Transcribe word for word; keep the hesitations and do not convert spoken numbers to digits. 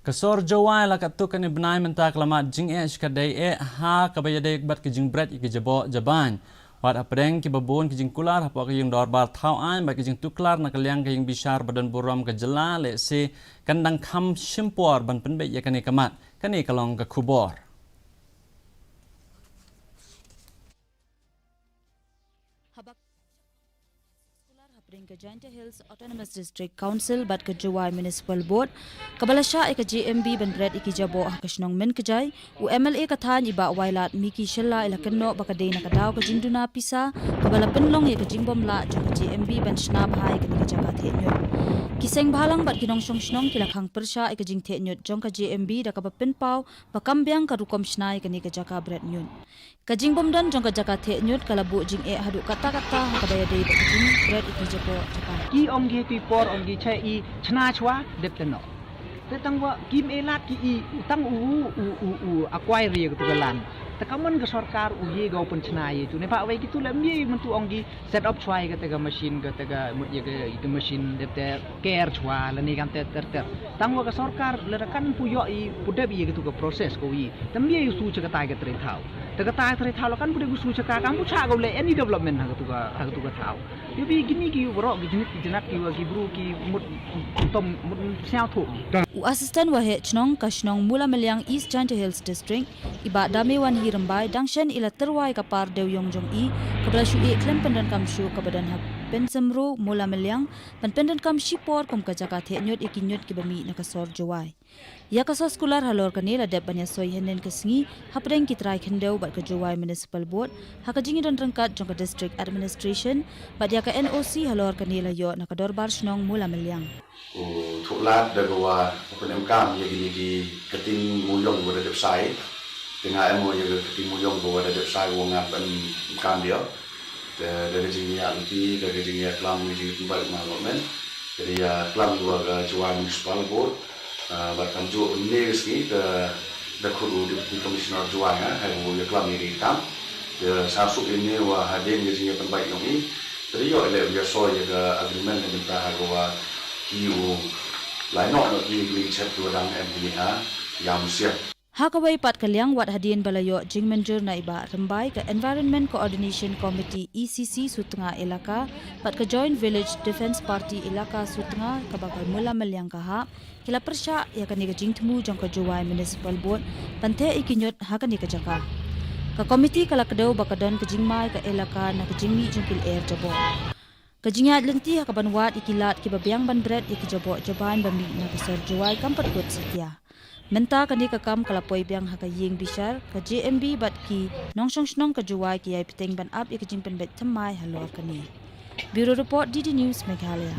Ka sor Jowai la katto katne bnai mynta ka la mad jingeh sha ka dei eh ha kaba ïadei bad ka jingbret ïa ki jaboh jabain. Wat hapdeng kiba bun ki jingkular hapoh ka ïing dorbar thaw aiñ bad ki jingtuklar na ka liang ka ïing bishar ba don burom ka jylla, lehse kan dang kham shim por ban pynbeit ïa kane ka mat. Kane ka long ka khubor. Haba kular hapdeng ka Jaintia Hills Autonomous District Council bad ka Jowai Municipal Board kaba la shah ïa ka J M B ban bret ïa ki jaboh ha ka shnong Mynkjai, u M L A ka thaiñ i Bah Wailadmiki Shylla i la kynnoh ba ka dei na ka daw ka jingduna pisa kaba la pynlong ïa ka jingbymlah jong ka J M B ban shna bha ïa kane ka jaka theh ñiut. Ki seng bhalang bad ki nongshong shnong ki la khang pyrshah ïa ka jingtheh ñiut jong ka J M B da kaba pynpaw ba kam biang ka rukom shna ïa kane ka jaka bret ñiut. Ka jingbymdon jong ka jaka theh ñiut ka la buh jingeh haduh katta katta ha kaba ïadei bad ka jingbret ïa ki jaboh jabain. Ki ong ki, ki por ong ki, cha i chna chwa dep te noh. Te tang wa kim e lad ki i, tang u u u u akwai ri ka tu ka lan. Te ka mon ka sorkar u ye ga u pynchna ye tu ne pa wei ki tu la mie myntu ong ki set up chwa ïa kata ka machine, kata ka mut ïa ka, ïa ka machine dep te ker chwa lane kam te ter ter. Tang wa ka sorkar lada kan pu ïoh i pu dep ïa katu ka process ko i. Tam ïa u su cha kata ka trei thaw. Te kata ka trei thaw la kan pu dep u su cha ka kam pu cha ko le any development ha katu ka, ha katu ka thaw. Ïa bi kini ki warok ki jinit ki jinat ki wa ki bru ki mut tom mut siaw tho. U Assistant Waheh Chnong ka shnong Mula Meliang, East Jaintia Hills District, i Bah Damewanhi Rymbai, dang shen i la tyrwa ïa ka par dewïong jong i kaba la shu ïeh khlem pyndonkam shuh kaba don ha Pynsymru, Mula Meliang, ban pyndonkam shipor kum ka jaka theh ñiut ïa ki ñiut kiba mih na ka sor Jowai. Ïa ka soskular halor kane la dep ban ïasoi hynnin ka sngi hapdeng ki trai khyndew bad ka Jowai Municipal Board ha ka jingïadon ryngkat jong ka District Administration, bad ïa ka N O C halor kane la ïoh na ka Dorbar Shnong Mula Meliang. U thuh lad da ka wa u pynemkam ïa kine ki kating muyong wa da dep sai. Te nga em ïa ka kating muyong wa da dep sai wa nga pynemkam dia. Te da ka jingïa lynti, da ka jingïa klam, ka jingpynbeit ma lo men. Te da ïa klam wa ka Jowai Municipal Board. Ah, bad kam ju ne ka sngi ka da khut u Deputy Commissioner Jowai nga, hai u ïa klam ïa ki kam. Te sa suk ïa ne wa hadien ka jingïa pynbeit yong i. Te da ïoh le ïa soi ïa ka agreement ne mynta ha ka wa ki u lai nok nok ki, ki chet ki wa dang em ki ha ïa musiat. Ha kawei pat ka liang, wat hadien ba la ïoh jingmynjur na i Bah Rymbai, ka Environment Coordination Committee, E C C, Sutnga Elaka bad ka Joint Village Defence Party Elaka Sutnga kaba ka Mula Meliang ka hap, ki la pyrshah ïa kane ka jingthmu jong ka Jowai Municipal Board ban theh ïa ki ñiut ha kane ka jaka. Ka komiti ka la kdew ba ka don ka jingma ïa ka elaka na ka jingmih jong ki lyer jaboh. Ka jingïaid lynti ha kaban wad ïa ki lad kiba biang ban bret ïa ki jaboh jabain ba mih na ka sor Jowai kam pat kut satia. Mynta kane ka kam ka la poi biang ha ka ïing bishar, ka J M B bad ki nongshong shnong ka Jowai ki ïai bteng ban ap ïa ka jingpynbeit thymmai halor kane. Bureau Report, D D News, Meghalaya.